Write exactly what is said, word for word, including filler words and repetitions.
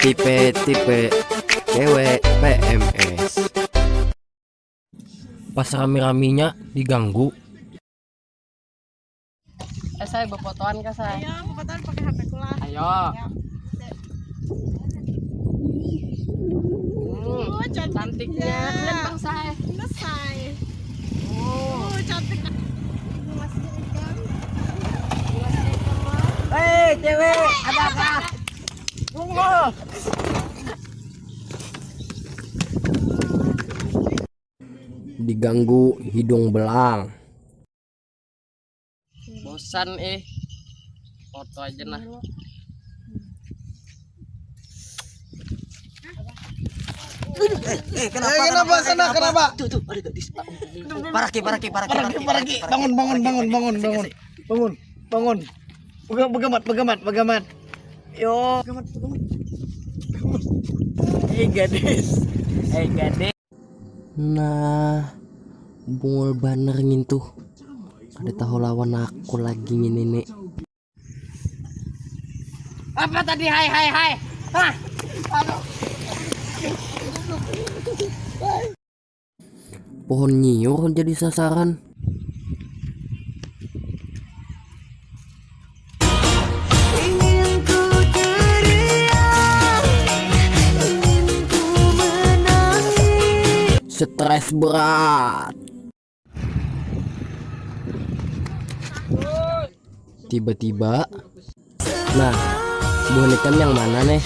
Tipe-tipe cewek P M S. Pas rami-raminya diganggu. Eh, saya berfotoan kah, saya? Ayo, fotoan pakai H P ku lah. Ayo. Hmm, Oh, cantik cantiknya. juga. Lihat, Bang, saya. Ini saya. Oh, cantik. Ibu masih ikan. Hei, cewek, ada apa? Tunggu. Diganggu hidung belang. Bosan, eh. Foto aja nah. Eh, kenapa, Eh, kenapa, sana, kenapa? Tuh, tuh, ada gadis. Paraki, paraki, paraki, Paraki, paraki, bangun, bangun, bangun, bangun, bangun, bangun, bangun. Bega-, begamat, begamat, begamat. Yo, begamat, begamat. Eh, gadis. Eh, gadis. Nah, bungul banar ngintu. Kada tahu lawan aku lagi ngini nih. Apa tadi, hai, hai, hai? Hah? Pohon nyiur jadi sasaran. Ingin ku teriak, ingin ku menangis. Stres berat. Tiba-tiba, nah, buah hitam yang mana nih?